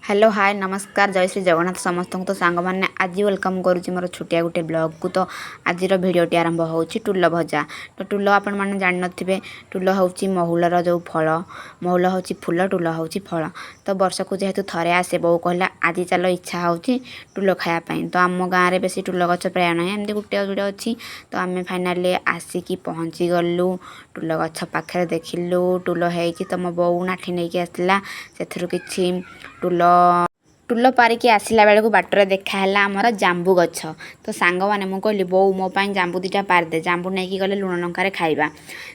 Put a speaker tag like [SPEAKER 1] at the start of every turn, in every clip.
[SPEAKER 1] Hello, ହାଏ, ନମସ୍କାର, ଜୟ ଶ୍ରୀ ଜଗନ୍ନାଥ ସମସ୍ତଙ୍କୁ। ତ ସାଙ୍ଗମାନେ, ଆଜି welcome କରୁଛି ମୋର ଛୋଟିଆ ଗୋଟେ ବ୍ଲଗ୍କୁ। ତ ଆଜିର ଭିଡ଼ିଓଟି ଆରମ୍ଭ ହେଉଛି ଟୁଲ ଭଜା। ତ ଟୁଲ ଆପଣମାନେ ଜାଣିନଥିବେ, ଟୁଲ ହେଉଛି ମହୁଲର ଯେଉଁ ଫଳ। ମହୁଲ ହେଉଛି ଫୁଲ, ଟୁଲ ହେଉଛି ଫଳ। ତ ବର୍ଷକୁ ଯେହେତୁ ଥରେ ଆସେ, ବୋଉ କହିଲା, ଆଜି ଚାଲ, ଇଚ୍ଛା ହେଉଛି ଟୁଲ ଖାଇବା ପାଇଁ। ତ ଆମ ଗାଁରେ ବେଶୀ ଟୁଲ ଗଛ ପ୍ରାୟ ନାହିଁ, ଏମିତି ଗୋଟେ ଦୁଇଟା ଅଛି। ତ ଆମେ ଫାଇନାଲି ଆସିକି ପହଞ୍ଚିଗଲୁ ଟୁଲ ଗଛ ପାଖରେ। ଦେଖିଲୁ ଟୁଲ ହେଇଛି। ତ ମୋ ବୋଉ ନାଠି ନେଇକି ଆସିଥିଲା, ସେଥିରୁ କିଛି ଟୁଲ ଟୁଲ ପାରିକି ଆସିଲା ବେଳକୁ ବାଟରେ ଦେଖା ହେଲା ଆମର ଜାମ୍ବୁ ଗଛ। ତ ସାଙ୍ଗମାନେ, ମୁଁ କହିଲି, ବୋଉ, ମୋ ପାଇଁ ଜାମ୍ବୁ ଦୁଇଟା ପାରିଦେ, ଜାମ୍ବୁ ନେଇକି ଗଲେ ଲୁଣ ଲଙ୍କାରେ ଖାଇବା।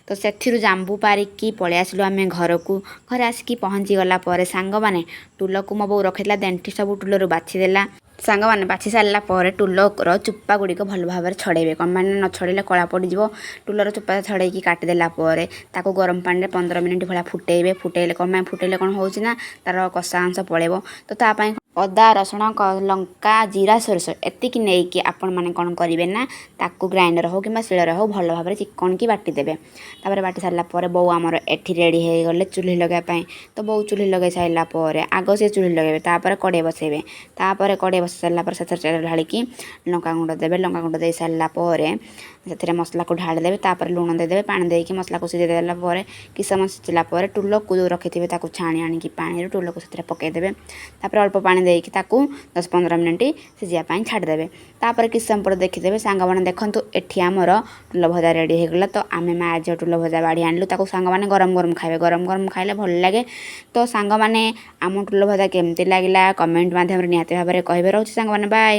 [SPEAKER 1] ତ ସେଥିରୁ ଜାମ୍ବୁ ପାରିକି ପଳେଇ ଆସିଲୁ ଆମେ ଘରକୁ। ଘରେ ଆସିକି ପହଞ୍ଚିଗଲା ପରେ ସାଙ୍ଗମାନେ, ଟୁଲକୁ ମୋ ବୋଉ ରଖିଥିଲା ଦେଣ୍ଠି ସବୁ ଟୁଲରୁ ବାଛିଦେଲା। ସାଙ୍ଗମାନେ, ବାଛି ସାରିଲା ପରେ ଟୁଲର ଚୋପା ଗୁଡ଼ିକ ଭଲ ଭାବରେ ଛଡ଼େଇବେ। କ'ଣ ପାଇଁ ନା ନ ଛଡ଼େଇଲେ କଳା ପଡ଼ିଯିବ। ଟୁଲର ଚୋପା ଛଡ଼େଇକି କାଟିଦେଲା ପରେ ତାକୁ ଗରମ ପାଣିରେ 15 ମିନିଟ୍ ଭଳିଆ ଫୁଟେଇବେ। ଫୁଟେଇଲେ, କ'ଣ ପାଇଁ ଫୁଟେଇଲେ, କ'ଣ ହେଉଛି ନା ତା'ର କଷା ଅଂଶ ପଳେଇବ। ତ ତା ପାଇଁ ଅଦା, ରସୁଣ, ଲଙ୍କା, ଜିରା, ସୋରିଷ ଏତିକି ନେଇକି ଆପଣମାନେ କ'ଣ କରିବେ ନା ତାକୁ ଗ୍ରାଇଣ୍ଡର ହେଉ କିମ୍ବା ଶିଳରେ ହେଉ ଭଲ ଭାବରେ ଚିକଣିକି ବାଟିଦେବେ। ତାପରେ ବାଟି ସାରିଲା ପରେ ବୋଉ ଆମର ଏଠି ରେଡ଼ି ହେଇଗଲେ ଚୁଲି ଲଗାଇବା ପାଇଁ। ତ ବୋଉ ଚୁଲି ଲଗାଇ ସାରିଲା ପରେ ଆଗ ସେ ଚୁଲି ଲଗାଇବେ, ତାପରେ କଡ଼େଇ ବସେଇବେ। ତାପରେ କଡ଼େଇ ବସାଇ ସାରିଲା ପରେ ସେଥିରେ ତେଲ ଢାଳିକି ଲଙ୍କା ଗୁଣ୍ଡ ଦେବେ। ଲଙ୍କା ଗୁଣ୍ଡ ଦେଇ ସାରିଲା ପରେ ସେଥିରେ ମସଲାକୁ ଢାଳି ଦେବେ। ତାପରେ ଲୁଣ ଦେଇଦେବେ। ପାଣି ଦେଇକି ମସଲାକୁ ସିଝାଇ ଦେଲା ପରେ, କିଛି ସମୟ ସିଝିଲା ପରେ, ଟୁଲକୁ ଯେଉଁ ରଖିଥିବେ, ତାକୁ ଛାଣି ଆଣିକି ପାଣିରୁ ଟୁଲକୁ ସେଥିରେ ପକାଇଦେବେ। ତାପରେ ଅଳ୍ପ ପାଣି ଦେଇକି ତାକୁ 10-15 ମିନିଟ୍ ସିଝିବା ପାଇଁ ଛାଡ଼ିଦେବେ। ତାପରେ କିଛି ସମୟ ପରେ ଦେଖିଦେବେ। ସାଙ୍ଗମାନେ, ଦେଖନ୍ତୁ, ଏଠି ଆମର ଟୁଲ ଭଜା ରେଡ଼ି ହେଇଗଲା। ତ ଆମେ ମା ଝିଅ ଟୁଲ ଭଜା ବାଢ଼ି ଆଣିଲୁ। ତାକୁ ସାଙ୍ଗମାନେ ଗରମ ଗରମ ଖାଇବେ। ଗରମ ଗରମ ଖାଇଲେ ଭଲ ଲାଗେ। ତ ସାଙ୍ଗମାନେ, ଆମ ଟୁଲ ଭଜା କେମିତି ଲାଗିଲା, କମେଣ୍ଟ ମାଧ୍ୟମରେ ନିହାତି ଭାବରେ କହିବେ। ରହୁଛି ସାଙ୍ଗମାନେ, ବାଏ।